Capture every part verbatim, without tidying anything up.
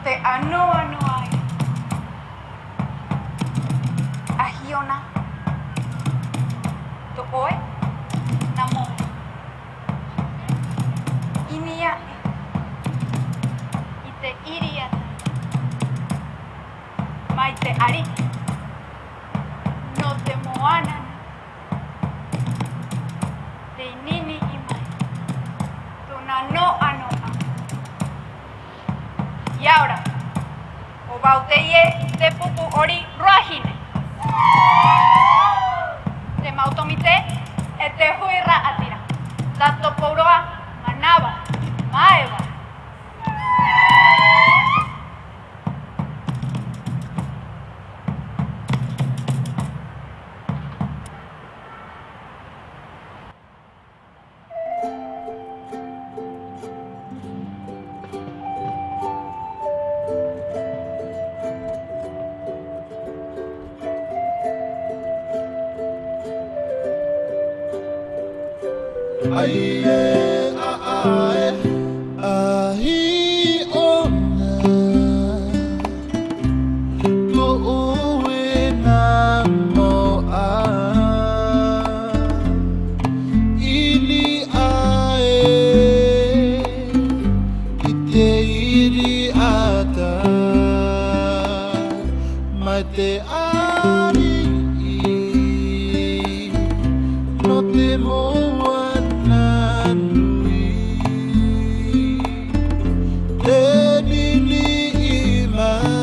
Te anoanoa ai. ʻA Hiona, tō ʻoe nā moe. ʻIni aʻe i te ʻiriata mai te ʻariki nō te moana nui. Tei niniʻi mai tōna noʻanoʻa. ʻIa ora, ʻo vau teie te pupu ʻori ruahine. Te mau tōmite e te huiraʻatira. Tato Pauroa, Manava, Maeva. Ai e, a, a, i, ʻona. Tō ʻoe nā moa. ʻIni aʻe i te ʻiriata mai te ʻariki nō te moana nui. Te niniʻi mai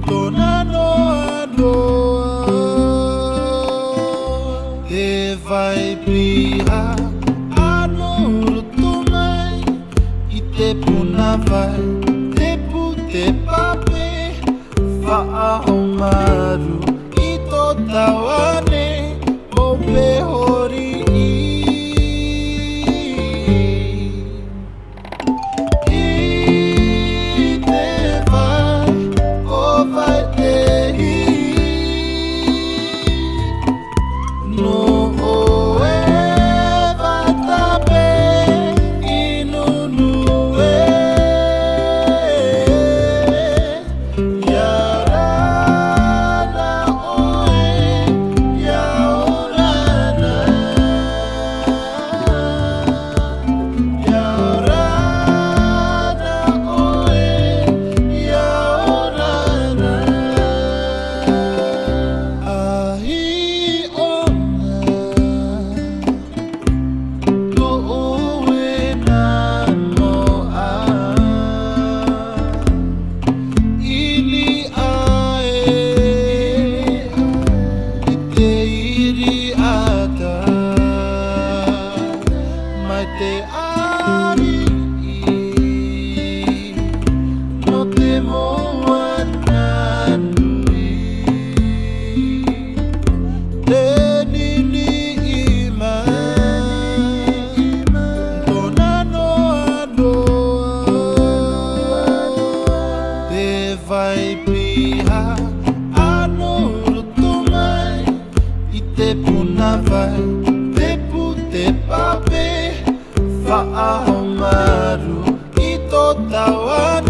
tōna noʻanoʻa. Te vai piha ʻa nō roto mai i te puna vai, te pū, te pape, faʻahaʻamaru i tō tāvana, mō Pehoriʻi. I te vai, ʻo vai te hī. Nō ʻoe vata pē i nunu ē. ʻIa ora na ʻoe, ʻia ora na. ʻIa ora na ʻoe, ʻia ora na. ʻA Hiona, tō ʻoe nā moa. ʻIni aʻe i te ʻiriata mai te ʻariki nō te moana nui. Te niniʻi mai tōna noʻanoʻa. Te vai piha ʻa nō roto mai i te puna vai, te pū, te pape, faʻahaʻamaru i tō tāvana.